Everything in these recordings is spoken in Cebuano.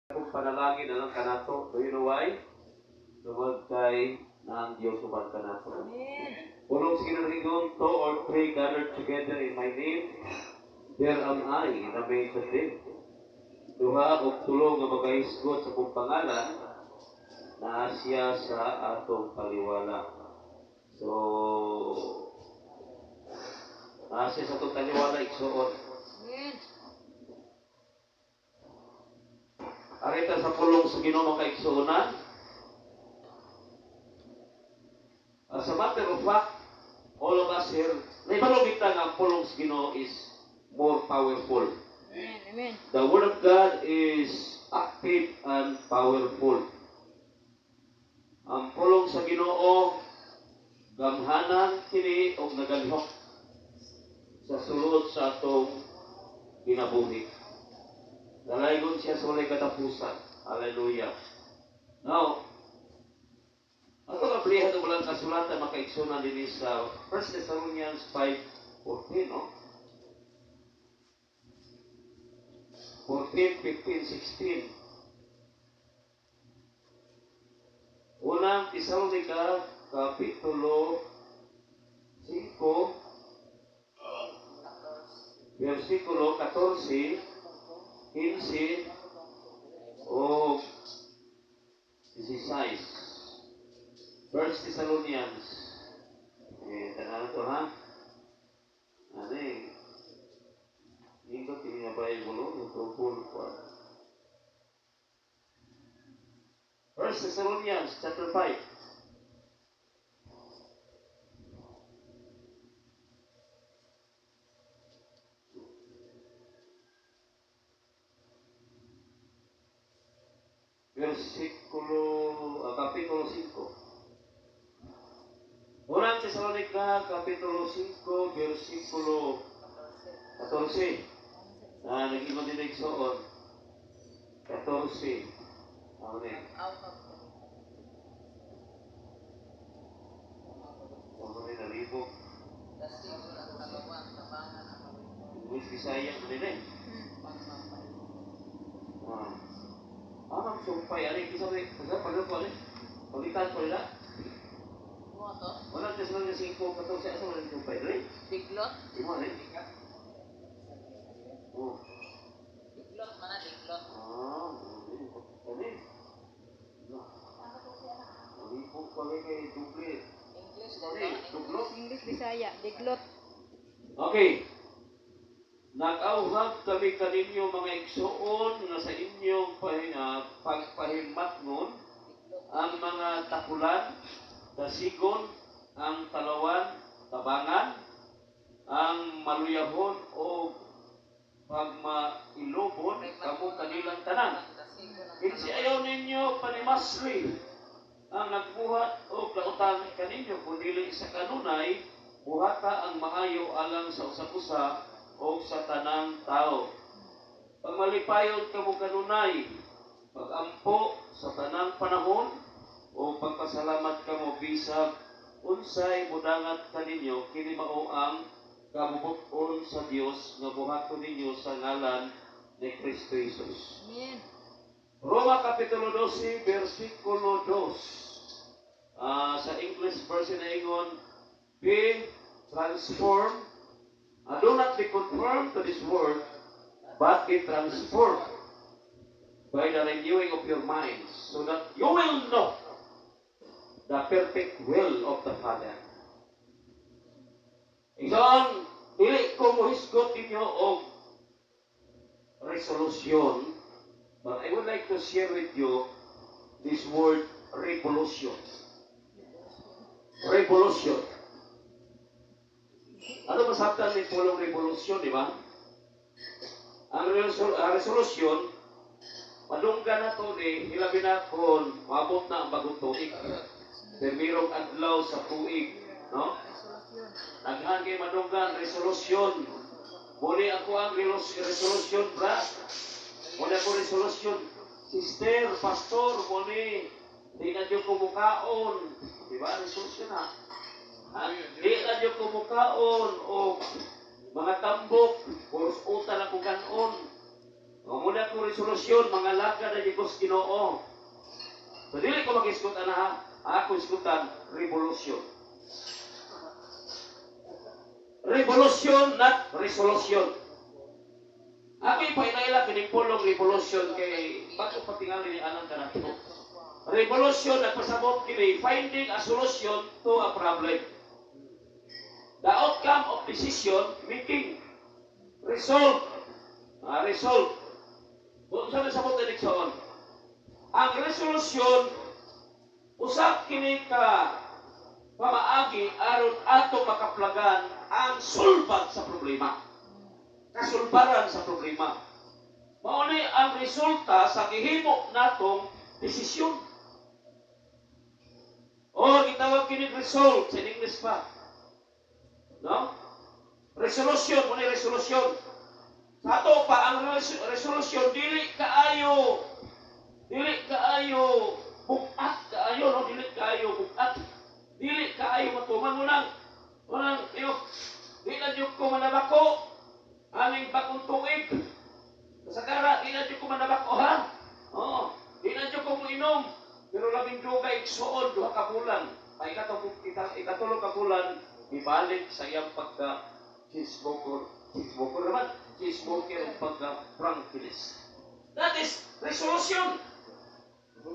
Akong panalangin alang kanato. Do you know why? Tungod kay na ang Dios uban kanato. Amen. Pulong sa Ginoo, "Two or three gathered together in my name, there am I in the midst of them." Duha o tulo nga magahisgot sa akong pangalan, naa siya sa atong taliwala. So, naa siya sa atong taliwala, igsuon. Amen. Arita sa pulong sa Ginoo, mga kaigsuonan. As a matter of fact, all of us here, naibalo kita nga ang pulong sa Ginoo is more powerful. Amen. Amen. The Word of God is active and powerful. Ang pulong sa Ginoo gamhanan kini og nagalihok sa sulod sa atong kinabuhi. Dalaygon siya sa walay katapusan. Hallelujah. Now, ato ablihan og balaan kasulatan, mga kaigsuonan, dinhi sa 1 Thessalonians 5:14, no? 14, 15, 16. Unang Tesalonica, Kapitulo 5, versikulo 14, 15, o 16. First Thessalonians. Eh, tanaw to ha? Ano eh? Nindot kini nga Bible, no? Tungkol pa. First Thessalonians chapter 5. Versikulo, Kapitulo 5. Unang Tesalonica, Kapitulo 5, versikulo 14. Na nag-ingon din igsoon. 14. Ano ni? Ano ni nalibog? English Bisaya man din eh. Ah. Ah, sumpay ani kisa ba sa pagluto ani? Palitan ko nila. Unang Tesalonica 5:14, asa man sumpay diri? Diglot? Imo ani? Oh. Diglot man na, diglot. Ah, ani. No. Nalibog pa kay duble. English, Ani, dahil dublot. English Bisaya, diglot. Okay. Nag-auhag kami kaninyo, mga igsuon, nga sa inyong pagpahimatngon ang mga takulan, dasigon, ang talawan, tabangan, ang maluyahon o pagmailobon kamo kanilang tanan. Kinsi ayaw ninyo panimasli ang nagbuhat og lautan kaninyo, kun dili sa kanunay buhata ang maayo alang sa usag-usa o sa tanang tao. Pagmalipayon kamo kanunay, pagampo sa tanang panahon, o pagpasalamat kamo bisag unsay mudangat kaninyo, kini mao ang kabubut-on sa Dios nga buhaton ninyo sa ngalan ni Kristo Jesus. Amen. Roma Kapitulo 12, versikulo 2. Sa English version na ingon, "Be transformed, do not be conformed to this world, but be transformed by the renewing of your minds, so that you will know the perfect will of the Father." Igsoon, dili ko mohisgot ninyo og resolusyon, but I would like to share with you this word "revolution." Revolution. Ano masabtan ni pulong revolution, di ba? Ang resolusyon, madunggan na to ni, hilabi na kung maabot na ang bagong tuig. Primerong adlaw sa tuig, no? Resolusyon. Daghan kay madunggan, resolusyon. Muni ako ang resolusyon, bra. Muni ako resolusyon, sister, pastor, muni, di na jud ko mukaon. Di ba? Resolusyon na. Ha? Di na jud ko mukaon o mga tambok, puros utal ako kanon. O muna ko resolusyon, mga lagad na Diyos Ginoo. So dili ko mag-isgot ana ha. Ako isgutan revolution. Revolution, not resolution. Ako ipainaila kining pulong revolution kay bago pa tingali ni anang kanato. Revolution nagpasabot kini finding a solution to a problem. The outcome of decision making. Resolve. Resolve. Kung saan nasabot na igsoon. Ang resolusyon, usab kini ka pamaagi aron ato makaplagan ang sulbad sa problema. Kasulbaran sa problema. Mao ni ang resulta sa gihimo natong desisyon. O gitawag kini result sa English pa. No? Resolution, mo ni resolution. Sa ato pa ang resolution dili kaayo bugat kaayo, no, dili kaayo bugat. Dili kaayo matuman mo nang iyo di na jud ko manabako aning bagong tuig. Sa kara di na jud ko manabako ha. Oo, di na jud ko moinom. Pero labing dugay igsuon 2 ka bulan. Ay ikatulo ka bulan ibalik sa iyang pagka cheeseburger, cheeseburger naman, cheeseburger ug pagka tranquilist. That is resolution.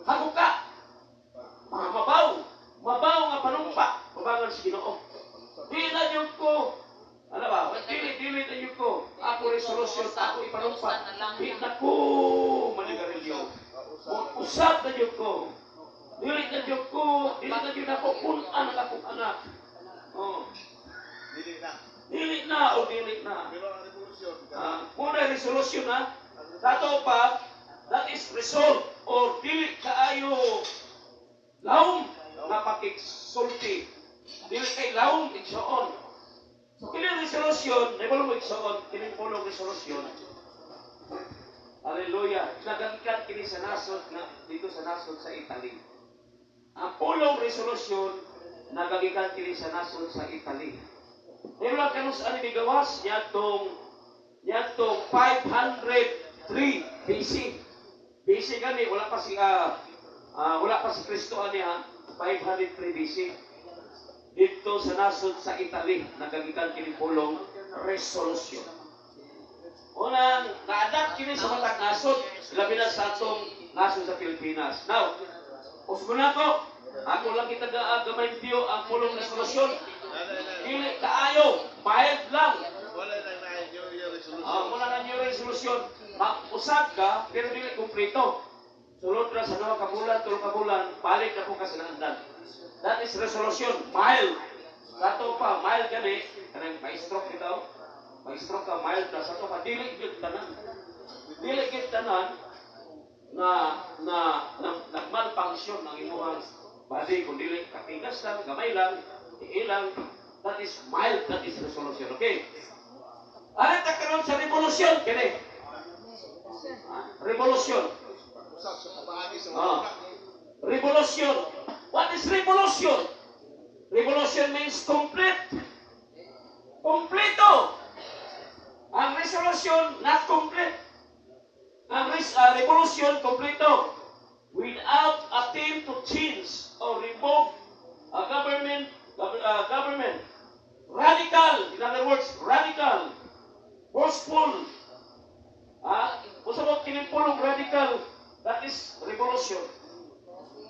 Haguka. Mga mabaw. Mabaw nga panumpa. Mabangan sa Ginoo. Di na jud ko ano ba? Dili, dili na jud ko. Ako resolution, ako ipanumpa. Di na ko manigarilyo. Usab na jud ko. Dili na jud ko, dili na jud ako kun-an ang akong anak. Oh. Dili na. Dili na o dili na. Pero ang revolusyon, Muna resolution na. Tato pa, that is resolve or dili kaayo lawom nga pakigsulti. Dili kay lawom igsoon. So kini resolution, naibalo mo igsoon, kini pulong resolution. Hallelujah. Nagagikan kini sa nasod nga dito sa nasod sa Italy. Ang pulong resolution nagagikan kini sa nasod sa Italy. Pero lang kanus ani migawas niadtong 503 BC. BC gani wala pa si Kristo ani ha. 503 BC. Dito sa nasod sa Italy nagagikan kini pulong resolution. Unang na-adapt kini sa matag nasod, labi na sa atong nasod sa Pilipinas. Now, usbon na ko. Ako lang kita gamay view ang pulong resolusyon. Dili kaayo, mild lang. Wala nang na New Year resolution. Ah, muna na New Year resolution. Mag-usab ka, pero dili kumpleto. Sulod ra sa 2 ka bulan, 3 ka bulan, balik na po ka sa naandan. That is resolution, mild. Sa ato pa, mild gani, kanang may stroke bitaw. May stroke ka, mild na. Sa ato pa, dili gyud tanan. Dili gyud tanan na nag-malfunction ang imuhang body, kung dili katingas lang, gamay lang, ilang, that is mild, that is resolution. Okay? Ano ta karon sa revolution? Kini. Revolution. Usab sa pamaagi sa Ah. mga Revolution. What is revolution? Revolution means complete. Kompleto. Ang resolution, not complete. Ang revolution, kompleto. Without attempt to change or remove a government. Radical, in other words, radical, forceful. Ah, unsa mo kining pulong radical? That is revolution.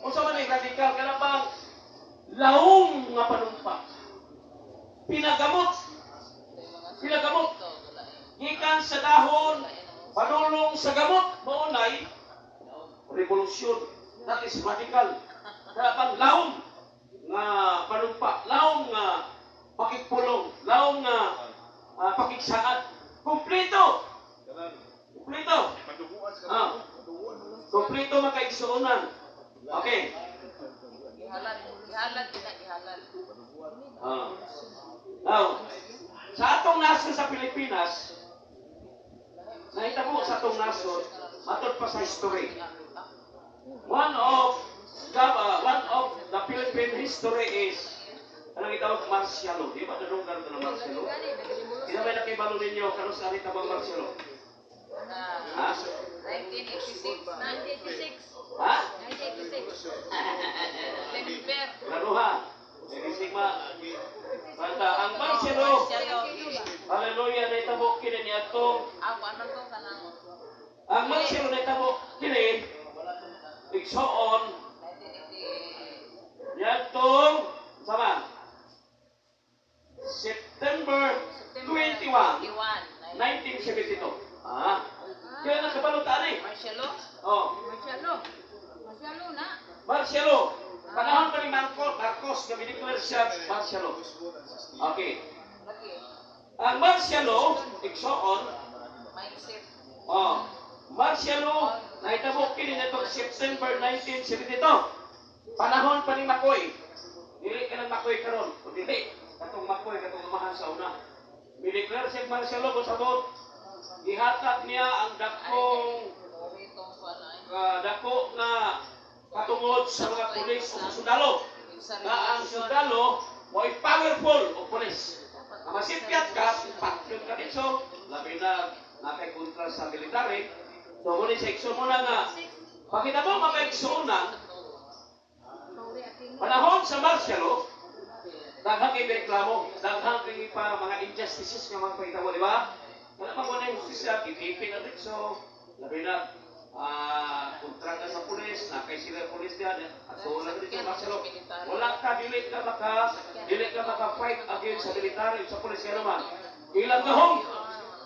Unsa man ang radical? Kana bang laom nga panumpa. Pinagamot, pinagamot. Gikan sa dahon, padulong sa gamot, mao nay revolusyon. That is radical. Kana bang laom nga panumpa, laom nga pakigpulong, laom nga pakigsaad. Kompleto. Kanan, Kompleto. paduguan sa Ah. paduguan. Kompleto makaigsuonan. Okay. Gihalad, gihalad na gihalad. Paduguan. Ah. Now, sa atong nasod sa Pilipinas, nahitabo sa atong nasod, matod pa sa history. One of the Philippine history is anong itawag martial law. Di ba nadunggan ka ng martial law? Gani, nagrevolusyon. Di ba nakibalo ninyo kanus ari tabang martial law? Ha? 1986 na. 1986. Ha? 1986. September. Laruha. Sigma. Basta ang martial law. Martial law. Hallelujah, nahitabo kini niadtong Ako, ano to kanang ang martial law nahitabo kini, igsoon, 1980 niadtong sama September 21, 21. 1972. Ah. Kaya nakabalo ta ani. Martial law? Oh, Martial law. Martial law na. Martial law. Panahon pa ni Marcos, Marcos nga declare siya martial law. Okay. Lagi. Ang martial law, igsoon, Mindset. oh, martial law, nahitabo kini nitong September 1972. Panahon pa ni Makoy. Dili ka ng Makoy karon, o dili katong Makoy katong amahan sa una. Mideclare siya martial law sabot. Gihatag niya ang dakong Itong kuwan ay. dako nga katungod sa mga pulis o sa sundalo. Sa Na ang revolution. sundalo mo'y powerful o pulis. Ang masipyat ka, patyon ka dito, labi na nakay kontra sa military. So muna sa igsoon mo na nga, pakita mo mga igsoon na, Pauri Aquino. Panahon sa martial law, daghang kay reklamo, daghang kay pa mga injustices nga mga pahitabo, di ba? Wala pa mo na justisya, kitipin na dito, labi na, kontra ka sa pulis, nakay sila pulis diyan, at so wala dito sa martial law. Wala ka, dili ka maka fight against sa military, sa pulis ka naman. Ilang gahom,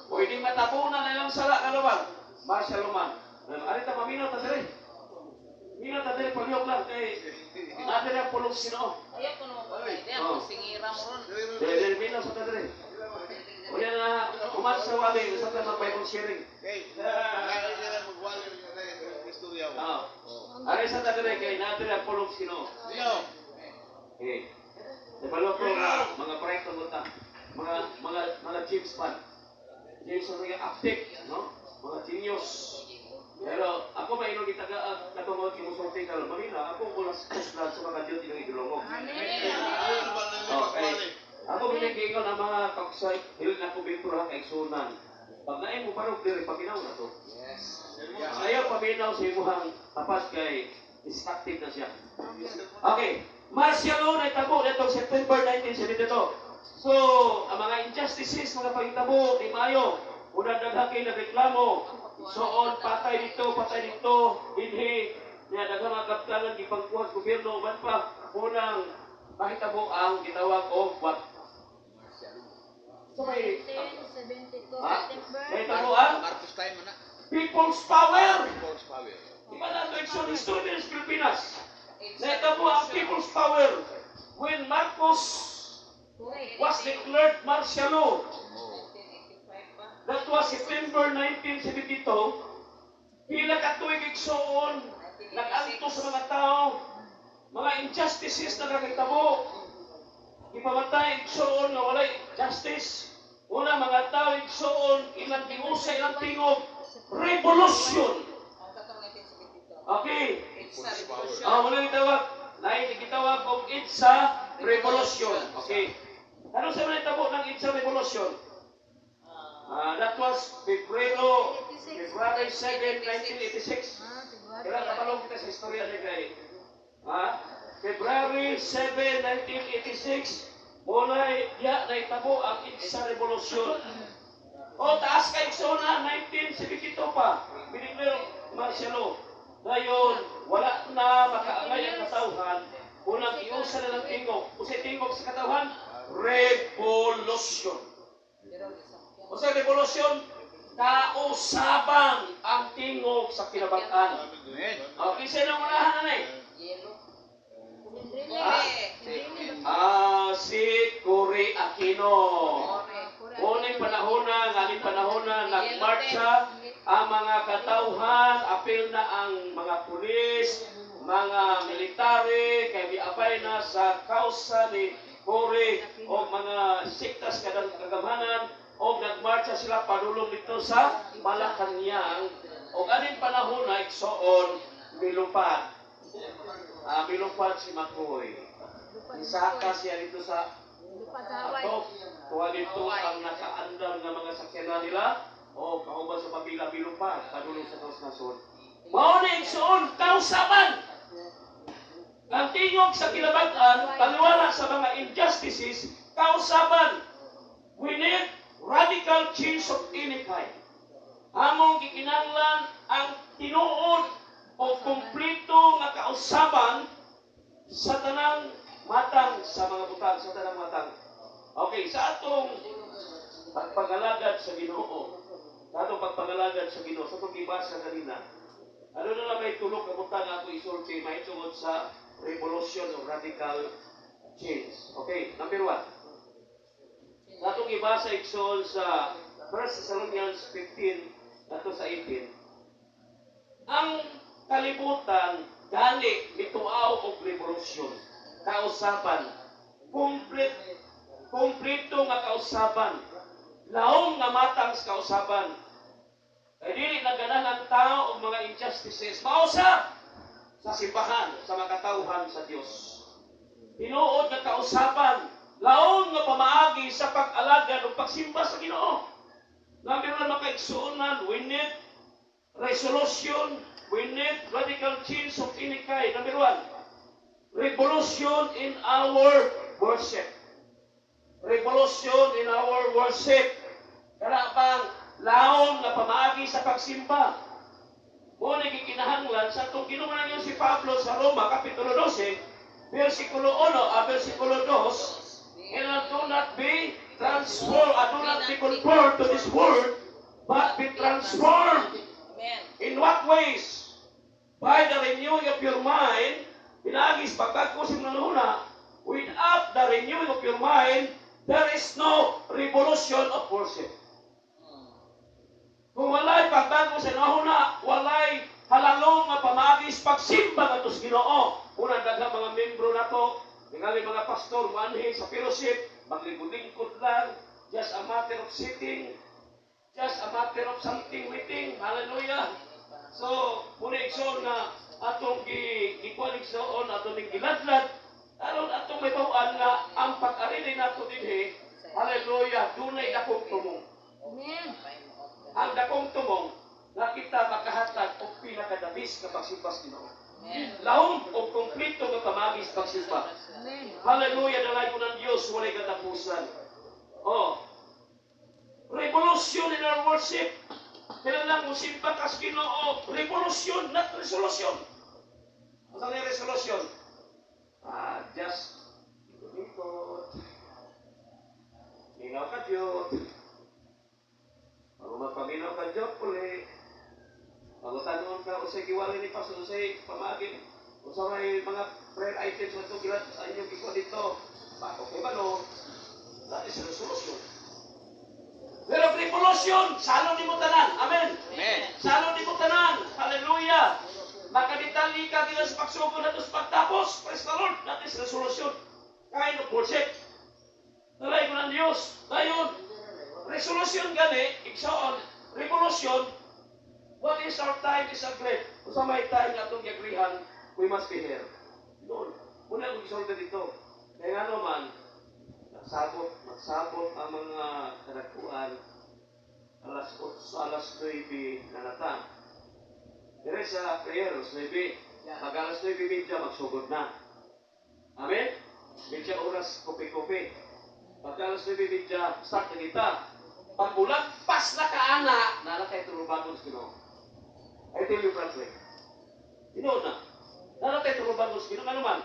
pwedeng matabunan na ilang sala ka naman, martial law man. Arita, maminaw ta diri. Minaw ta diri, palihog lang kay natin ang pulong Ginoo. Ayaw ko naman pa. Hindi Oh. ako singira mo ron. Dili minaw sa ta diri. Unya na human sa wali sa ta mag Bible sharing. Okay. Kaya magwali ng istorya mo. Ah. Ari sa ta diri kay natin ang pulong Ginoo. Dino. Okay. Nabalo ko nga mga proyekto mo ta. Mga James Bond. James Bond nga active, no? Mga genius. Pero ako may ilong gitaga katungod kay musulti karon. Mamina ako kulas kuslan sa mga duty ng Ilonggo. Ayun ba na Okay. Ako binigay ko ng mga kaksay, dili na ko bipura kaigsunan. Pag naay mo barog diri paminaw na to. Yes. Ayaw paminaw sa imuhang tapas kay destructive na siya. Okay. Martial law na itabo nitong September 1972. So, ang mga injustices, mga pagitabo, di maayo. Unang daghang kay nagreklamo. Soon, patay dito, dinhi. Niya daghang mga kaptanan gipangkuha sa gobyerno uban pa unang mahitabo ang gitawag og what? So may 1972 Ha? September. Mahitabo ang Marcos time man na. People's Power. People's power. Di ba na ito history sa Pilipinas? Nahitabo ang People's Power when Marcos Correct. was declared martial law. Oh. 1985 pa. That was September 1972. Pila ka tuig, igsoon, nag-anto sa mga tao, mga injustices na nakitabo. Ipamatay, igsoon, nga walay justice. Una, mga tao, igsoon, ilang giusa, ilang tingog, revolution. Ang katong 1972. Okay. It's a revolution. Ah, wala gitawag. Naay gitawag og EDSA Revolution. Okay. Ano sa mga tabo ng EDSA Revolution? Ah, that was February 2, 1986. Ah, February. Kailan kapalong kita sa istorya niya kay ha? February 7, 1986, mulay diya na itabo ang EDSA Revolution. O taas kay na 1972 pa. Binigler martial law. Ngayon, wala na makaangay ang katawhan. Unang iusa na ng tingog. Usay tingog sa katawhan? Revolution. Pero isang Usay revolution, kausaban ang tingog sa kinabag-an. Amen. Okay, sino ang unahan na eh? Yellow. Enrile. Ah? Enrile. Ah, si Cory Aquino. Ore. Uning panahon na, ngaling panahon na, nagmarcha ang mga katawhan, apil na ang mga pulis, mga military, kay miabay na sa kausa ni Cory o mga siktas kadang kagamhanan o nagmarcha sila padulong dito sa Malacanang o aning panahon na, igsoon, milupad. Ah, milupad si Makoy. Isaka siya dito sa Lupad sa Hawaii. Ato, kuha dito ang nakaandar nga mga sakyanan nila. O kauban sa pamilya bilupa padulong sa taos nasod. Mao ni, igsoon, kausaban. Ang tingog sa kinabag-an, taliwala sa mga injustices, kausaban. We need radical change of any kind. Among gikinahanglan ang tinuod o kumpleto nga kausaban sa tanang matang sa mga butang, sa tanang matang. Okay, sa atong pagpangalagad sa Ginoo, sa atong pagpangalagad sa Ginoo, sa atong gibasa kanina, ano na lang may tulo ka butang ako isulti mahitungod sa revolution o radical change. Okay, number one. Sa atong gibasa, igsoon, sa 1 Thessalonians 15 ato sa 18, ang kalibutan gani mituaw og revolusyon, kausaban, complete, kompleto nga kausaban, laom nga matang sa kausaban. Kay dili na ganahan ang tao og mga injustices, mausab sa simbahan, sa makatawhan sa Dios. Tinuod nga kausaban, laom nga pamaagi sa pag-alagad o pagsimba sa Ginoo. Number one, mga kaigsuonan, we need resolution, we need radical change of any kind. Number one, revolution in our worship. Revolution in our worship. Kana bang laom nga pamaagi sa pagsimba. Mao ni gikinahanglan sa atong Ginoo nga si Pablo sa Roma kapitulo 12 versikulo 1 a versikulo 2, "And do not be transformed, do not be conformed to this world, but be transformed." Amen. In what ways? By the renewing of your mind, pinaagi sa pagbago sa mga. Without the renewing of your mind, there is no revolution of worship. Kung walay pagbago sa hunahuna, walay halalong nga pamaagi sa pagsimba ngadto sa Ginoo. Una, daghang mga membro nato, tingali mga pastor, manhi sa fellowship, maglingkod-lingkod lang, just a matter of sitting, just a matter of something waiting. Hallelujah. So, muna, igsoon, nga atong gikuan, igsoon, atong ning giladlad, aron atong may bawaan nga ang pag-arili nato dinhi, hallelujah, dunay dakong tumong. Amen. Ang dakong tumong nga kita makahatag og pinakadabis nga pagsimba sa Ginoo. Amen. Lahom og kompleto nga pamaagi sa pagsimba. Amen. Hallelujah, dalay ko ng Diyos, walay katapusan. Oh. Revolution in our worship. Kailan lang kung simba ka sa Ginoo, revolution, not resolution. Ano yung resolution? Ah, just ikot-ikot. Minaw ka Diyos. Bago magpaminaw ka Diyos, uli. Bago tanong ka, usay giwali ni Pastor, usay pamagi, usa may mga prayer items na ito, gilat sa inyong gikuha dito. Ba, okay ba no? That is resolution. Pero revolution, salo nimo tanan. Amen. Amen. Salo nimo tanan. Hallelujah. Makadetalye ka gikan sa pagsugod nato sa pagtapos. Praise the Lord. That is resolution. Kind of worship. Dalay ko ng Diyos. Dayon, resolution gani, igsoon, revolution, what is our time is agreed. Kung sa may time nga atong giagreehan, we must be here. Doon. Muna akong gisulti dito. Kaya nga naman, nagsabot, magsabot ang mga kadagkuan alas 8, alas 9 na nata. Dire sa prayer, alas 9. Pag alas 9:30, magsugod na. Amen? Medya oras, kopi-kopi. Pag alas 9:30, start na kita. Pag pas na kaana, nala kay turubagon sa Ginoo. I tell you frankly. Ginoo na. Nala kay turubagon sa Ginoo. Ano man?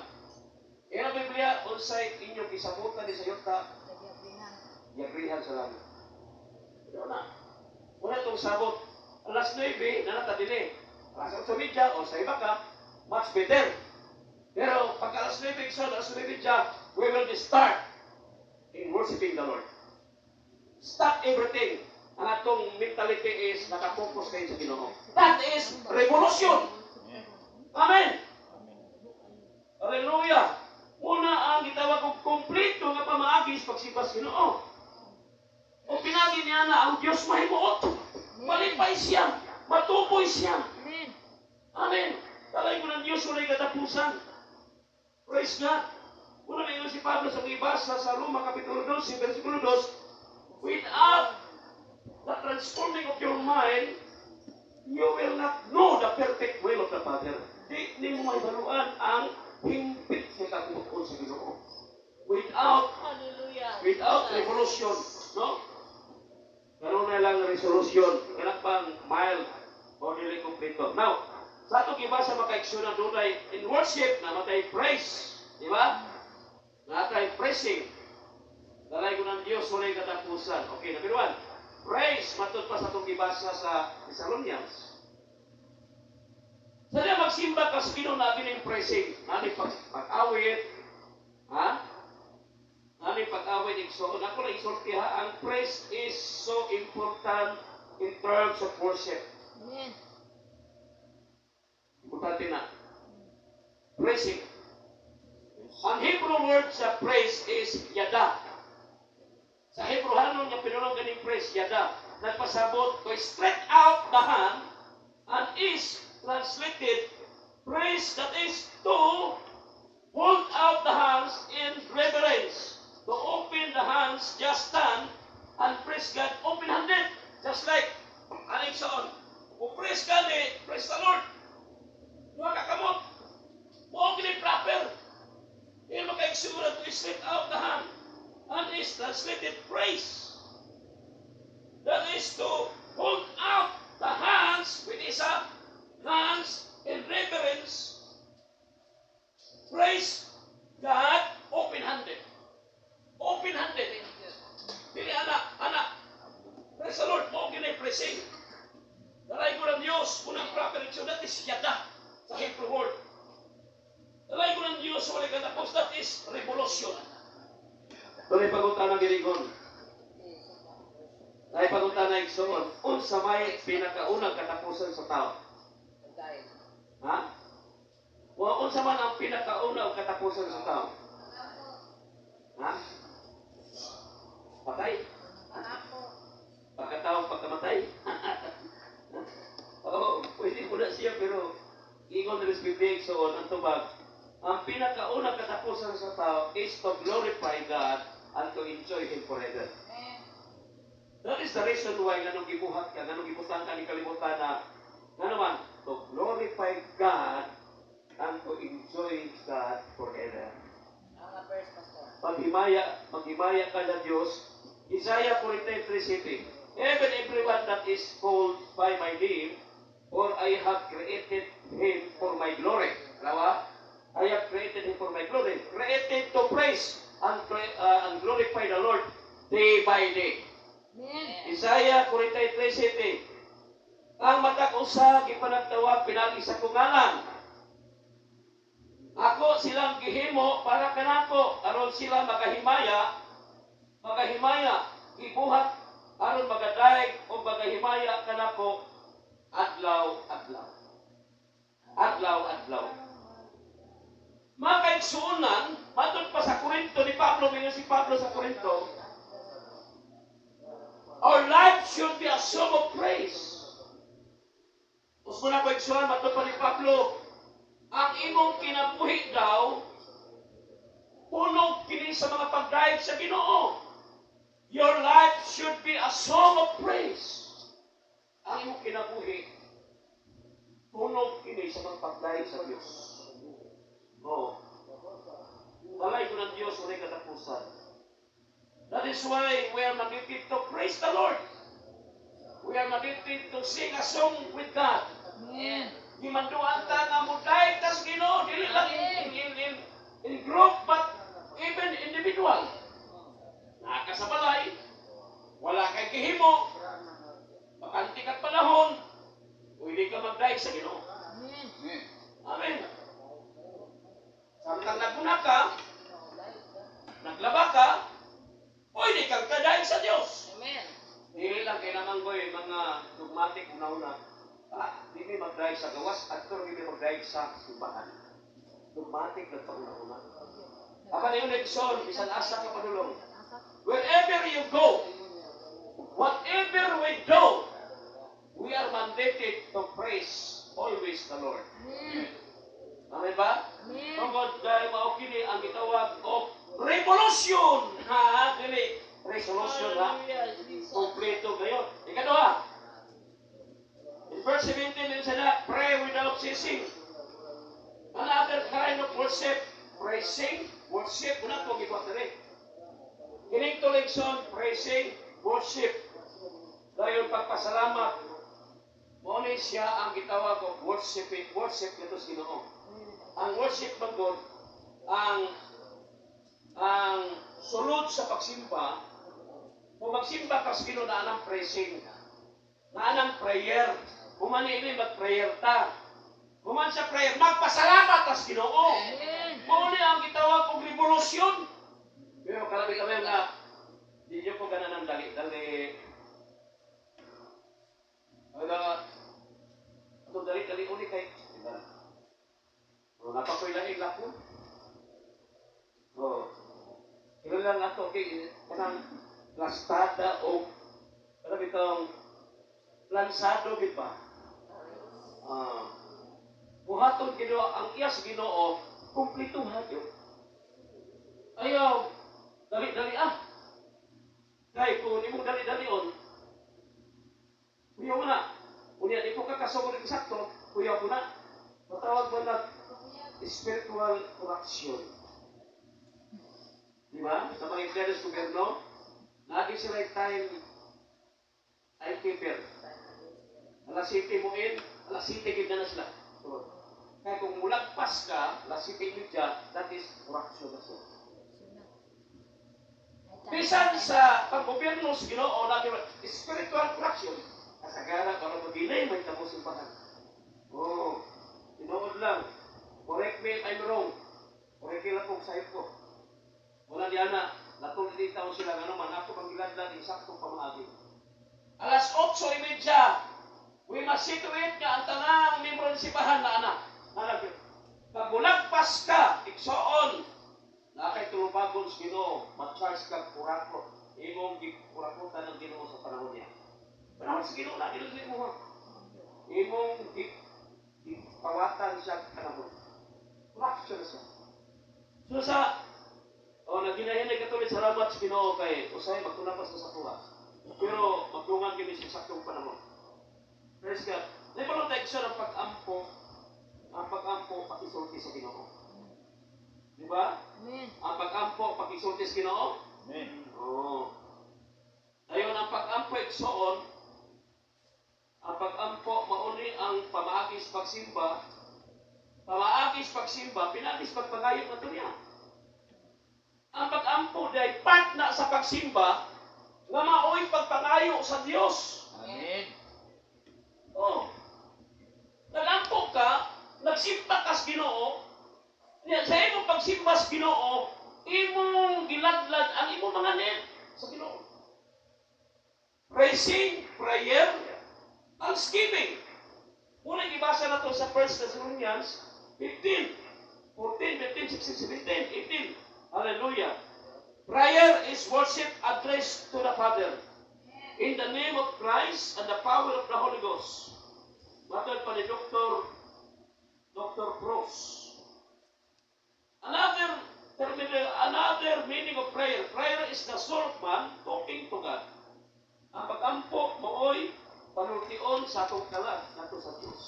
Kaya ang Biblia, unsay inyong gisabutan ni sa yuta, giagreehan sa langit. Ginoo na. Wala itong sabot. Alas 9, nanata din. Alas 8:30, o sa iba ka, much better. Pero pag alas 9, so alas 9:30, we will be start in worshiping the Lord. Stop everything. Ang atong mentality is nakapokus kayo sa Ginoo. That is revolution. Amen. Hallelujah. Una ang gitawag og kompleto nga pamaagi sa pagsimba sa Ginoo. O pinagi niya na ang Dios mahimuot. Malipay siya. Matuboy siya. Amen. Amen. Talay ko ng Diyos, walay katapusan. Praise God. Una ngayon si Pablo sa ibasa sa Roma Kapitulo 12, versikulo 2, without the the transforming of your mind, you will not know the perfect will of the Father. Di nimo mahibaluan ang hingpit sa kabubut-on sa Ginoo. Without Hallelujah. without revolution, no? Karon na lang resolution, kana pang mild o dili kompleto. Now, sa atong gibasa, mga kaigsuonan, dunay in worship na matay praise, di ba? Natay praising. Dalay ko ng Diyos walay katapusan. Okay, number one. Praise, matud pa sa atong gibasa sa Thessalonians. Sa diya magsimba ka sa Ginoo na gining praising, nani pag pag-awit, ha? Nani pag-awit, igsoon. Ako lang isulti ha, ang praise is so important in terms of worship. Amen. Importante na. Praising. Ang Hebrew word sa praise is yada. Sa Hebrew-hanon nga pinulong ganing praise, yada. Nagpasabot to stretch out the hand and is translated praise, that is to hold out the hands in reverence. To open the hands, just stand and praise God open-handed. Just like, aning saon, kung praise God eh, praise the Lord. Duha ka kamot. Mao gini proper. Hindi makaigsuonan to stretch out the hand and is translated praise. That is to hold out the hands with isa hands in reverence. Praise God open-handed. Open-handed. Dili ana, ana. Praise the Lord, mao gini praising. Dalay ko ng Diyos, unang proper so that is yada sa Hebrew word. Dalay ko ng Diyos, walay katapos, that is revolution. Tuloy pangutana gilingon. Ay pangutana, igsoon, unsa may pinakaunang katapusan sa tao? Dahil. Ha? O unsa man ang pinakaunang katapusan sa tao? Ha? Patay? Pagkatao, pagkamatay? Oo, pwede mo na siya, pero ingon na respective igsoon ang tubag. Ang pinakaunang katapusan sa tao is to glorify God and to enjoy Him forever. That is the reason why nganong gibuhat ka, nganong gibutang ka ni kalibutan na ngano man, to glorify God and to enjoy God forever. Ang verse, Pastor. Maghimaya, maghimaya ka sa Diyos. Isaiah 43:7. "Even everyone that is called by my name, for I have created him for my glory." Alawa? I have created him for my glory. Created to praise and glorify the Lord day by day. Amen. Isaiah 43:7. Ang matag usa gipanagtawag pinagi sa akong ngalan. Ako silang gihimo para kanako aron sila makahimaya, makahimaya, gibuhat aron magadayeg o magahimaya kanako adlaw adlaw. Adlaw adlaw. Mga kaigsuonan, matod pa sa Korinto ni Pablo, ngayon si Pablo sa Korinto, our life should be a song of praise. Gusto na ko igsuonan, matod pa ni Pablo, ang imong kinabuhi daw, puno kini sa mga pagdayeg sa Ginoo. Your life should be a song of praise. Ang imong kinabuhi, puno kini sa mga pagdayeg sa Diyos. Oo. Balay ko ng Diyos, walay katapusan. That is why we are mandated to praise the Lord. We are mandated to sing a song with God. Amen. Gimanduan ta nga mudayeg tas Ginoo, dili lang in group but even individual. Naa ka sa balay, wala kay gihimo, bakante kag panahon, pwede ka magdayeg sa Ginoo. Amen. Amen. Samtang naguna ka, naglaba ka, pwede kang kadayeg sa Dios. Amen. Dili lang kailangan ko eh, mga dogmatic una-una. Ah, di mi magdayeg sa gawas, at pero di mi magdayeg sa simbahan. Dogmatic lang pa una-una. Apan yung leksyon, bisan asa ka padulong. Wherever you go, whatever we do, we are mandated to praise always the Lord. Amen. Amen ba? Amen. Tungod dahil mao kini ang gitawag og revolution. Ha, dili resolution ha. Hallelujah, Jesus. Kompleto gayon. Ikaduha, in verse 17, it said that, pray without ceasing. Another kind of worship, praising, worship, una po gibuhat diri. Kining tuligson, praising, worship. Dayon pagpasalamat. Mao ni siya ang gitawag og worship, worship nito sa Ginoo. Ang worship man gud, ang sulod sa pagsimba, kung magsimba ka sa Ginoo, naa nang praising, naa nang prayer. Human ini mag-prayer ta. Human sa prayer, magpasalamat ta sa Ginoo. Amen. Mao ni ang gitawag og revolusyon. Pero kalabi-labi nga di nyo ko ganahan dali-dali. Wala, ato dali-dali uli kay, diba? Oh, napakoy laing lakon. Oh. Kilo lang ato kay kanang plastada o kanang bitong plansado gid ba? Ah. Buhaton Ginoo ang iya sa Ginoo, kumplituhan yun. Ayaw, dali-dali ah. Kay kung imong dali-dalion, kuyaw na. Unya di ko kakasugod eksakto, kuyaw ko na. Matawag ba na spiritual corruption? Di ba? Sa mga empleyado sa gobyerno, lagi sila time timekeeper. Alas 7 mo in, alas 7 gid na sila. So, kaya kung mulagpas ka, alas 7:30, that is corruption na siya. Bisan sa paggobyerno sa Ginoo lagi spiritual corruption. Kasagara para magilay may tapos simbahan. Oh, tinuod lang. Correct me if I'm wrong. Correct lang kung sahip ko. Wala di ana, natulad di taon sila ngano man ako panggiladlad insaktong pamaagi. Alas 8:30, we must see to it nga ang tanang membro ng simbahan na ana. Hanap yun. Pag mulagpas ka, igsoon, na kay tulubagon sa Ginoo, ma-charge ka kurakot. Imong gikurakotan ng Ginoo sa panahon niya. Panahon sa Ginoo na, dili mo ha. Imong gipawatan siya panahon. Corruption siya. So sa oh, naginahinay katuloy, salamat sa Ginoo kay usay magtuna pa sa kuha. Pero magdungan kami sa saktong panahon. Praise God. Naibalo tayo siya ng pag-ampo, ang pag-ampo pakisulti sa Ginoo. Di ba? Amen. Ang pag-ampo pakisulti sa Ginoo. Amen. Oo. Dayon ang pag-ampo, igsoon, ang pag-ampo mauni ang pamaagi sa pagsimba, pamaagi sa pagsimba, pinaagi sa pagpangayo na niya. Ang pag-ampo day part na sa pagsimba nga mao'y pagpangayo sa Dios. Amen. Oh. Nag-ampo ka, nagsimba ka sa Ginoo, niya sa imong pagsimba sa Ginoo, imong giladlad ang imong mga need sa Ginoo. Praising, prayer, thanksgiving. Muna gibasa na to sa 1 Thessalonians 15, 14, 15, 16, 17, 18. Hallelujah. Prayer is worship addressed to the Father in the name of Christ and the power of the Holy Ghost. Matod pa ni Dr. Cruz. Another terminal, another meaning of prayer. Prayer is the soul of man talking to God. Ang pag-ampo maoy panultion sa atong kalag ngadto sa Dios.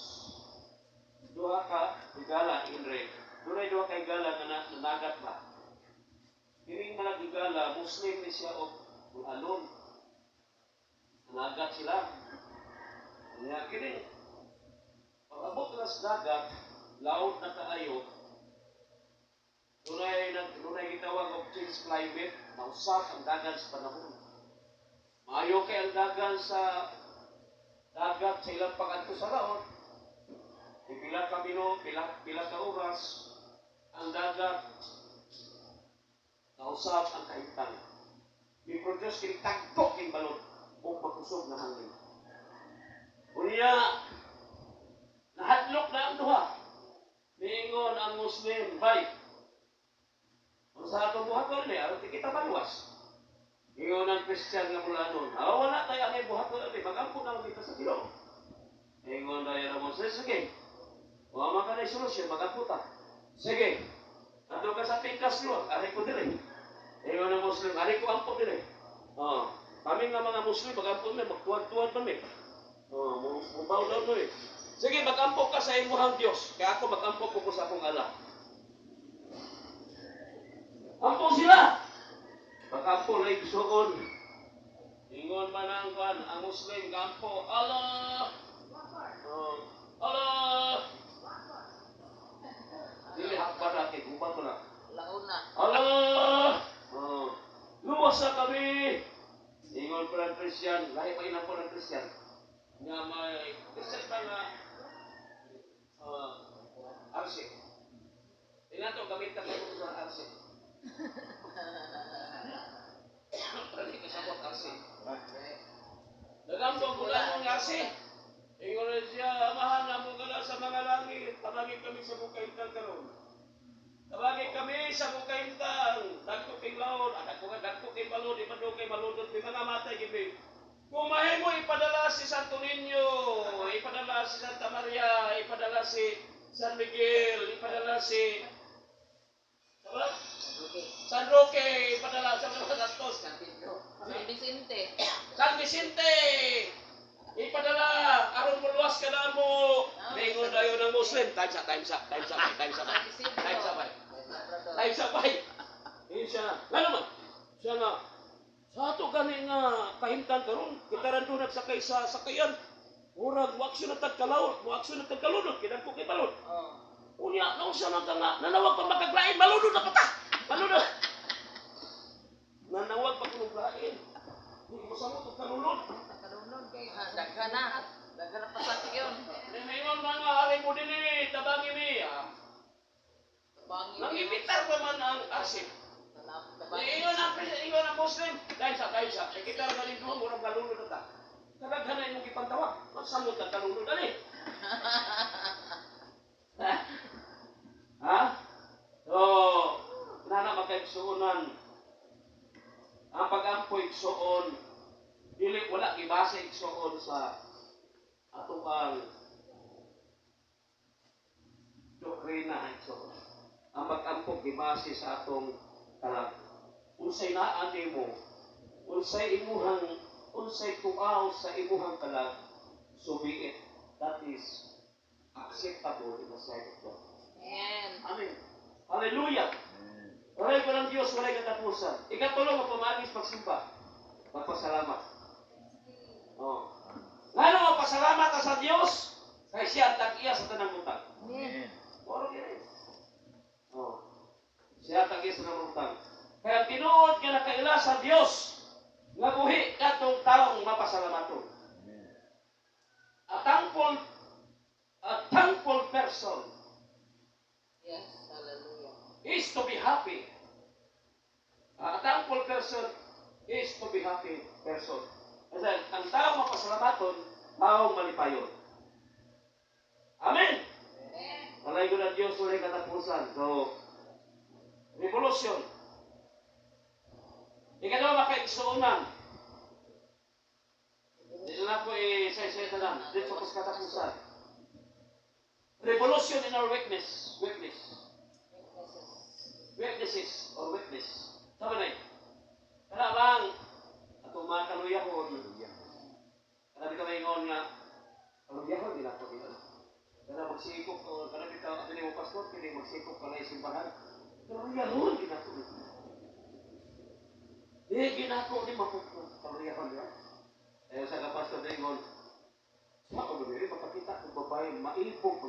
Duha ka higala, Inre. Dunay duha ka higala nga nanagat ba. Kining mga higala, Muslim ni siya o alon. Nanagat sila. Kaya kini pag-abot na sa dagat, laot na kaayo, dunay gitawag og change climate, nausap ang dagan sa panahon. Maayo kay ang dagan sa dagat sa ilang pag-adto sa laot. Di pila ka mino, pila, pila ka oras, ang dagat nausap ang kahimtang. Mi-produce kini tagtok king balod ug makusog na hangin. Unya, nahadlok na ang duha. Niingon ang Muslim, "Bay, unsa ato buhaton ni aron di kita maluwas?" Ingon ang Christian nga mulanon, "Ah, wala tayo ang buhaton ni, magampo na lang kita sa Ginoo." Ingon dayon ang Muslim, "Sige. Wa man ka na solusyon, magampo ta. Sige. Adto ka sa pingkas lo, ari ko dire." Ingon ang Muslim, "Ari ko ampo dire." Oh. Kami nga mga Muslim, magampo mi, magtuwad-tuwad pa mi. Oh, mubaw daw mo eh. Sige, magampo ka sa imuhang Diyos. Kaya ako magampo ko sa akong Allah. Ampo sila! Magampo na igsuon. Ingon man ang kwan, ang Muslim, gampo, Allah! Oh, Allah! Dili hakbar na kay gubat na. Launa. Allah! Oh. Luwas na kami! Ingon pa ng Christian, lahi pa ina po ng Christian. Nga may Christian pa nga RC. Tingnan to, gamit na kayo sa RC. Para di kasabot RC. Nagampo ang gulan ng RC. Ingon na siya, Amahan na mo ka sa mga langit, tabagi kami sa bukay karon. Tabagi kami sa bukahimtang, dagko kay laon, anak ko nga dagko kay balod, ipado kay baludot, may mga matay gibi. Kung mahimo ipadala si Santo Niño, ipadala si Santa Maria, ipadala si San Miguel, ipadala si Diba? Okay. San Roque, ipadala sa mga Santos. San Pedro. San Vicente. San Vicente, ipadala aron muluwas ka na mo. Ningon dayon ng Muslim, times up, times up, times up, times up, San Isidro. times up. Labrador. Ay sabay. Yun siya. Nga naman. Siya nga. Sa ato gani nga kahimtang karon, kita ran doon nagsakay sa sakayan. Murag mo aksyon na tagkalaw, mo aksyon na tagkalunod, kinagko kay balod. Oh. Unya, nausa man ka nga, nanawag pa makaglain, malunod na pata. Malunod. Nanawag pa kunog lain. Di mo sa mo kalunod. Kalunod kay. Ah, daghan na. Daghan na pasakyon. Ningon mga ari mo dinhi, tabangi mi. Ah, Tabangi. nangipitar pa man ang asip. Tabangi. Ingon ang Muslim. Dahil sa, dahil sa. Kita ka rin doon, murag nalunod na ta. Kadaghan na imong gipantawag. Masamot ang kalunod, ani. Ha? So, nana makaigsuonan. Ang pag-ampo igsuon, dili wala gibase igsuon sa atong ang doktrina igsuon. Ang pag-ampo gibase sa atong kalag. Unsay naa nimo, unsay imuhang unsay tuaw sa imuhang kalag, so be it. That is acceptable in the sight of God. Amen. Amen. Hallelujah. Walay ko ng Diyos, walay katapusan. Ikatulo, mapamagis pagsimba. Magpasalamat. Oh. Ngano magpasalamat ka sa Diyos? Kay siya ang tag-iya sa tanang butang. Amen. Oro yun eh. Oh. Siya ang tag-iya sa tanang butang. Kaya tinuod nga nakaila sa Diyos nga buhi katong taong mapasalamaton. A thankful person Yes, hallelujah. is to be happy. A thankful person is to be happy person. Kasi ang taong mapasalamaton, taong malipayon. Amen! Amen. Walay ko ng Diyos, walay katapusan. So, revolution. Ikalawa, makaigsuonan. Dito na po isa-isa na lang. Dito po sa katapusan. Revolution in our weakness. Weakness. Witnesses. Weaknesses or weakness. Sabi na eh. Kana bang atong mga kaluyahon, kana bitaw ingon nga kaluyahon din ako dito. Kana magsikop ko, kana bitaw dili mo pastor kini magsikop ka na simbahan. Kaluyahon din ako dito. Di ginako ni mapupong kaluyahon di ba? Eh sa ka pastor ingon, sa ako ba makakita kung babae maipog ko.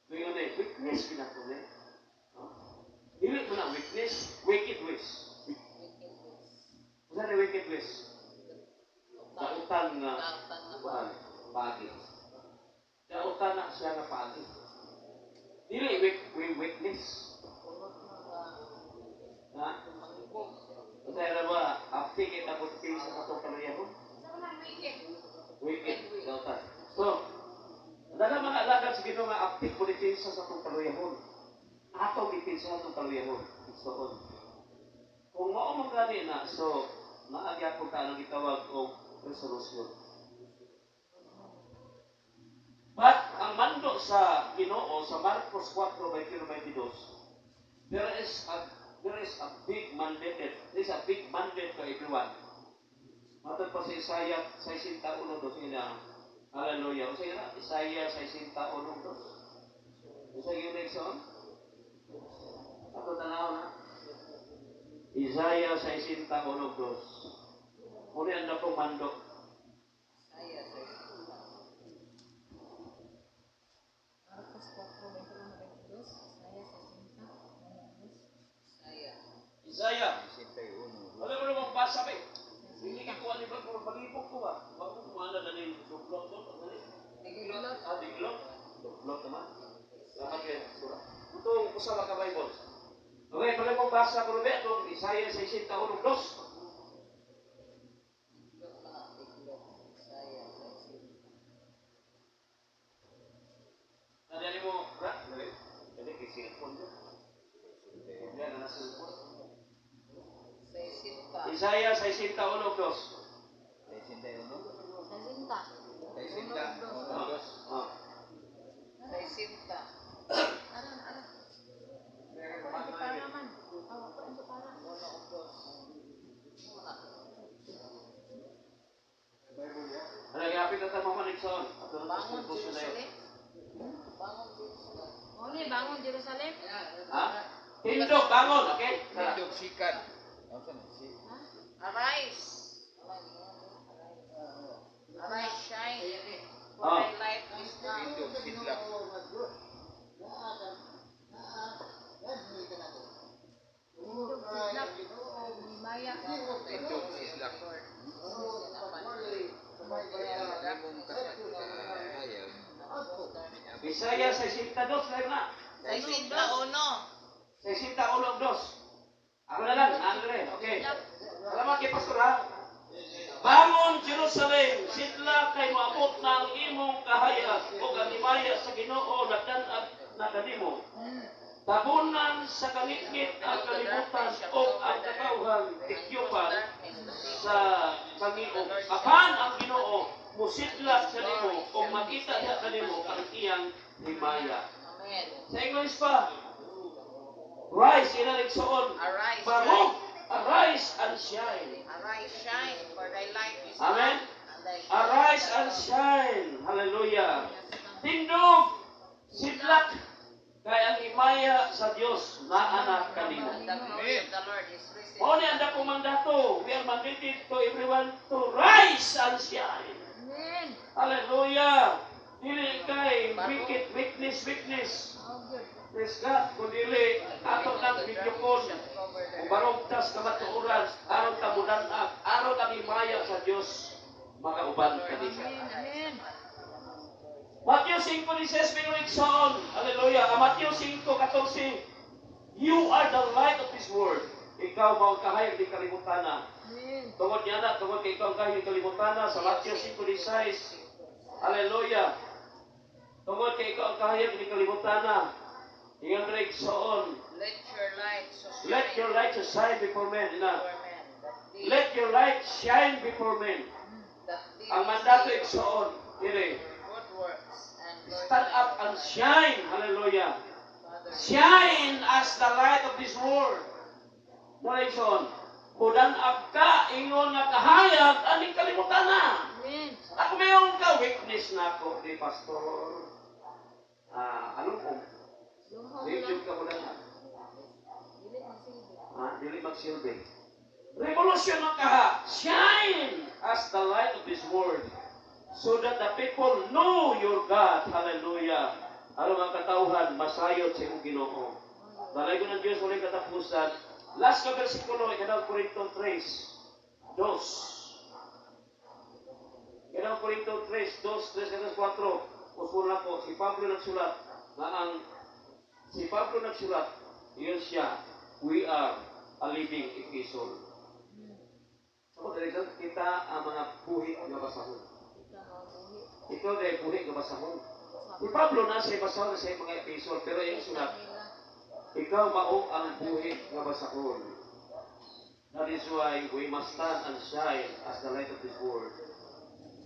Ngayon eh, weakness ginako ni. No? Dili mo na weakness, wicked ways. Wicked ways. Unsa ni wicked ways? Dautan nga Dautan nga kuan, paagi. Dautan na siya nga paagi. Dili weakness. Unod mo nga Ha? mangibog. Unsa ra ba apti kay tapos sa atong kaluyahon? Wicked dautan. So, dala mga alagad sa Ginoo nga aptik mo depensa sa atong kaluyahon. Atong depensa sa atong kaluyahon. Igsoon. Kung mao man gani na, so naagya ko ta ang gitawag og resolution. But ang mando sa Ginoo sa Marcos 4:21-22, there is a There is a big mandate. There is a big mandate to everyone. Matod pa sa Isaiah 61:2 ina. Hallelujah. Unsa ina? Isaiah 61:2. Unsa yung next one? Ato tanaw na. Isaiah 61:2. Muna ang dakong mando. Isaiah 60. Marcos 4, 21, 22. Isaiah 60, 1, 2. Isaiah. Isaiah. Wala mo namang basa ba eh. Hindi ka kuha ni Brad, palipok ko ba? Bago kumala na ni dublot to. Ano ni? Tiglot. Ah, diglot. Dublot naman. Dapat kayo. Sura. Ito, usa ka Bible. Okay, pala mo basa ko rin itong Isaiah 61:2. Tiglot na. Tiglot. Isaiah 60. Nadali mo, Brad? Dali. Dali, kay cellphone doon. Hindi na na cellphone. 60. Isaiah 61:2. 60. Ah. 60. Aran, aran. Ako ang para man. Ako ang para. Uno og dos. Una. Ano, gapit na tama man, Nixon. Ato na Bangon conclusion na yun. Jerusalem. Bangon Jerusalem. Mao ni bangon Jerusalem. Ha? Tindog, bangon, okay? Tara. Tindog sikan. Ha? Arise. Arise, shine. For Ah. thy light is come. Tindog sidlak. Tindog sidlak. Maya. Tindog sidlak. Imong kasayag. Isaiah 62, layo na. 61. 61:2. Ako na lang, Andre. Okay. Salamat kay Pastor ha. Bangon Jerusalem, sidla kay moabot na ang imong kahayag ug ang himaya sa Ginoo nagdan-ag na kanimo. Tabunan sa kangitngit ang kalibutan ug ang katawhan tikyupan sa kangiog. Apan ang Ginoo musidlak sa nimo ug makita niya kanimo ang iyang himaya. Amen. Sa English pa, rise ina igsoon. Arise, Barug, shine. Arise and shine. Arise, shine, for thy light is Amen. come, and thy Arise and shine. Hallelujah. Tindog, sidlak, kay ang himaya sa Dios naa na kanimo. And the glory of the Lord is risen. Mao ni ang dakong mandato. We are mandated to everyone to rise and shine. Amen. Hallelujah. Dili kay wicked weakness, weakness. Oh, good. Praise God. Kung dili, ato nang video call. Kung barog tas kamatuoran, aron ta mudan-ag, aron ang himaya sa Dios makauban kanimo. Amen. Amen. Matthew 5:16 mingon igsoon. Hallelujah. Ang Matthew 5:14. You are the light of this world. Ikaw mao ang kahayag ning kalibutana. Amen. Tungod niya na, tungod kay ikaw ang kahayag ning kalibutana sa Matthew 5:16. Hallelujah. Tungod kay ikaw ang kahayag ning kalibutana. Ingon diri, igsoon. Let your light so shine Let your light shine before men. Ina. before men, that they, Let your light shine before men. that they Ang may mandato, see your igsoon. Dire. good works and Stand up and shine. Hallelujah. Father. Shine as the light of this world. Narration. Mudan-ag ka, ingon nga kahayag, aning kalibutan na. Amen. Ako mayon ka, weakness na ako, di pastor. Ah, ano ko? Lumhong Dili lang. ka mudan-ag. Dili magsilbi. Ah, dili magsilbi. Revolution ng kaha. Shine as the light of this world, so that the people know your God. Hallelujah. Aron ang katawhan, masayod sa imong Ginoo. Balay ko ng Diyos, walay katapusan. Last na versikulo, ikalawang Korinto 3, 2. Ikalawang Korinto 3, 2, 3, 4. Uspon lang po, si Pablo nagsulat na ang si Pablo nagsulat, yun siya, we are a living epistle. So, dahil kita ang mga buhi nga basahon. Kita mga buhi. Ito dahil buhi nga basahon. Si Pablo na siya basahon sa mga epistle, pero yung sulat, ikaw mao ang buhi nga basahon. That is why we must stand and shine as the light of this world.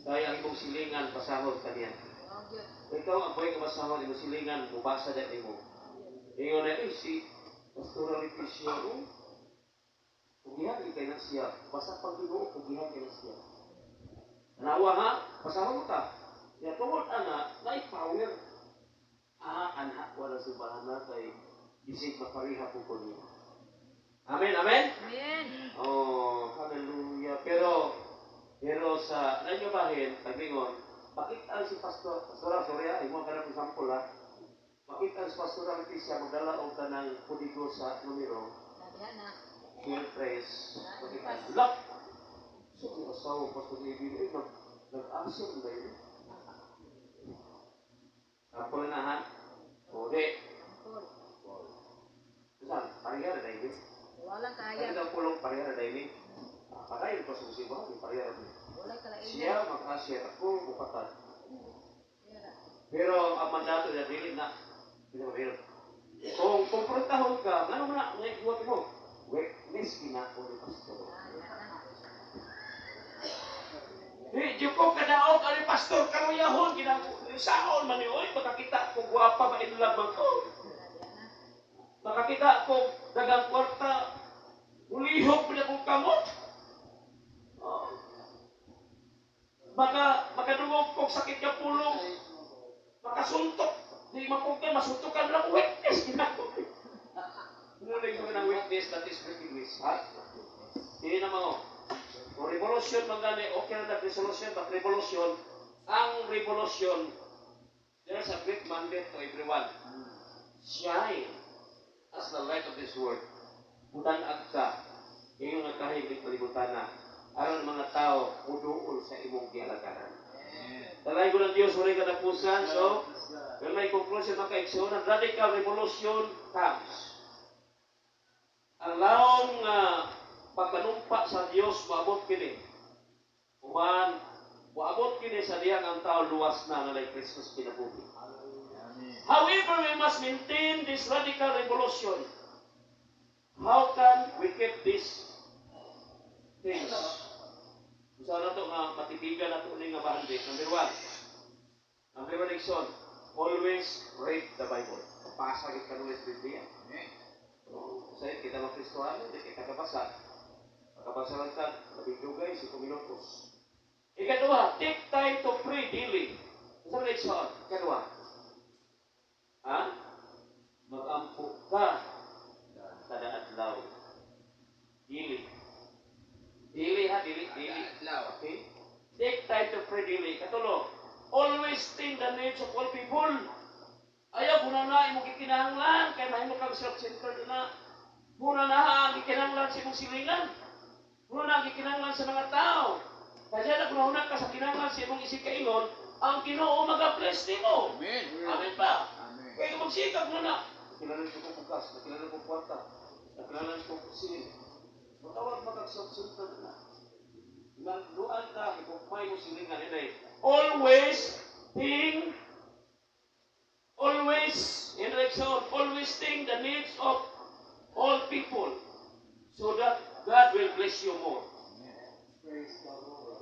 Kaya ang imong silingan, basahon kaniya. Oh, good. Ikaw ang buhi nga basahon, imong silingan, mubasa dahil mo. Ingon na, eh, si Pastora Leticia, oh, pugihan kay na siya. Basta pag Ginoo, pugihan kay na siya. Tanawa ha, pasahon ka. Ya tungod ana, naay power. Ah, anha wala si bahana kay bisig mapariha ko niya. Amen, amen. Amen. Oh, hallelujah. Pero sa nanyo bahin, paglingon, pakita si pastor, pastora, sorry ah, imo ka na example ha. Pakita si Pastora Leticia magdala og kanang kodigo sa numero, Nabihan na. 12, pakita. Lock! So, yung asawa, Pastor Evil, eh, nag-asim ba yun? Sample na ha? O, di. Sampol. Saan? Pareha na dahil. Walang Kaya kaya. daw pulong pareha na dahil. Ah, pagayon pa sa musiba, di pareha na dahil. Walay kalainan. Siya mag-asya ako, bukatan. Sira. Pero ang mandato niya, dili na. Dili mo. Kung kumprontahon ka, ngano man na, ngay buhat mo? Weakness ginako ni pastor. Ah, yan na. Di, di ko kadaog ani pastor karuyahon ginako. Saon man ni oy, makakita ko gwapa ma in love man ko. Nabihan na. Makakita ko dagang kwarta, mulihok pa akong kamot. Oh. Baka makadungog kog sakit ka pulong, makasuntok, di mapugay, masuntokan lang weakness ginako. Ngunit ko ng weakness, that is weakness, ha? Hindi na mga. Kung revolution man gani, okay na that resolution, but revolution, ang revolution, there's a great mandate to everyone. Shine as the light of this world. Mutan-ag ka, iyong nagkahibig kalibutan na, aron mga tao, muduol sa imong gialagaran. Talay ko ng Diyos, walay katapusan. So, well, may conclusion mga kaigsuonan, radical revolution comes. Ang laom nga pagpanumpa sa Dios moabot kini. Human, moabot kini sa diyang ang tao luwas na nalay Kristus kinabuhi. However, we must maintain this radical revolution. How can we keep these things? Unsa na to nga matibigan na to ni nga bahandi? Number one. Number one, Nixon. Always read the Bible. Basa gid ka sa Biblia. Oh, sa kita mga Kristohano, di kita kabasa. Makabasa lang ta, labing dugay, 5 minutos. Ikaduha, take time to pray daily. Unsa man, Nixon? Ikaduha. Ha? Mag-ampo ka kada adlaw. Dili. Dili ha, dili, dili. Adlaw. Okay? Take time to pray daily. Katulo, always think the needs of all people. Ayaw, muna na imong gikinahanglan, kay mahimo kang self-centered na. Muna na ang gikinahanglan sa imong silingan. Muna na ang gikinahanglan sa mga tao. Kaya na kung ka sa kinahanglan sa imong isig kaingon, ang Ginoo maga-bless nimo. Amen. Amen ba? Amen. Kaya kung magsikap mo na, nakilala ko bugas, nakilala ko kwarta, nakilala ko sin. Matawag magag self-centered na. Magduan ka, ipugmay mo silingan inay. Always think, always, in direction, always think the needs of all people so that God will bless you more.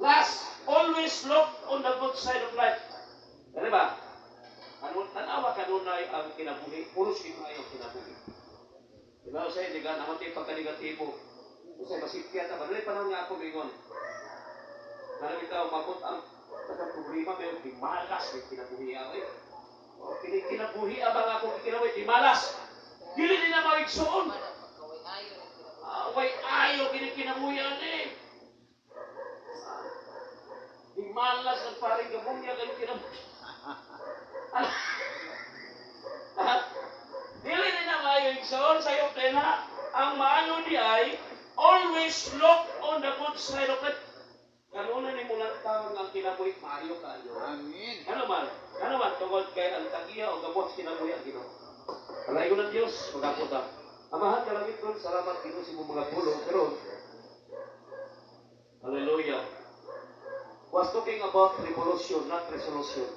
Last, always look on the good side of life. Dali ba? Ano, tanawa kanunay ang kinabuhi, puros kinabuhi ang kinabuhi. Diba, usay, di ka, naman tayo pagka-negatibo. Usay, masipya ta ba? Dali panahon nga ako, mingon. Nga bitaw, mabot ang tagang problema, may di malas, may kinabuhi ako eh. O, kinabuhi abang ako kinabuhi, di malas. Dili din na maigsoon. Mana pagkaway ayo ng kinabuhi. Ah, way ayo kini kinabuhi ani. Ah, di malas ang paring gabunya kayo kinabuhi. Ah, dili din na maayo igsoon sayo na ang maayo di ay always look on the good side of it. Kanuna ni mulang taon ang kinabuhi maayo kaayo. Amen. Ano man? Ano man tungod kay ang tagiya o gabuhat sa kinabuhi ang Ginoo. Alay ko ng Dios, magapot ta. Amahan ka langit ron, salamat Ginoo sa imong mga pulong pero hallelujah. Was talking about revolution, not resolution.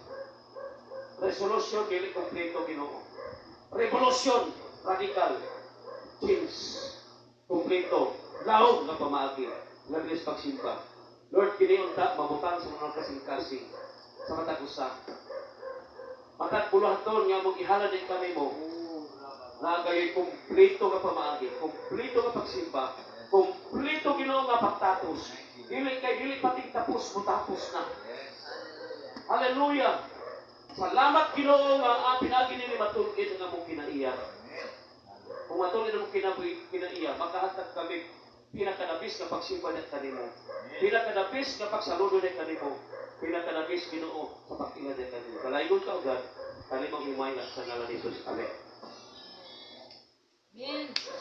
Resolution dili kompleto Ginoo. Revolution, radical change, kompleto, laom nga pamaagi, nga pagsimba. Lord, kini unta mabutang sa mga kasing-kasing sa matag usa. Matag buluhaton nga mong ihalad din kami mo. Na gayoy kumpleto nga pamaagi, kumpleto nga pagsimba, kumpleto, Ginoo, nga pagtatos. Dili kay dili pating tapos mo tapos na. Hallelujah. Salamat, Ginoo, nga ang pinaagi nini matul-id ang among kinaiya. Kung matul-id ang among kinaiya, makahatag kami pinaka-the best nga pagsimba na kanimo. Pinaka-the best nga pagsaludo na kanimo. Pinaka-the best, Ginoo, sa pag-ila na kanimo. Dalaygon ka, O God, kanimong himaya sa ngalan ni Jesus. Amen. Amen.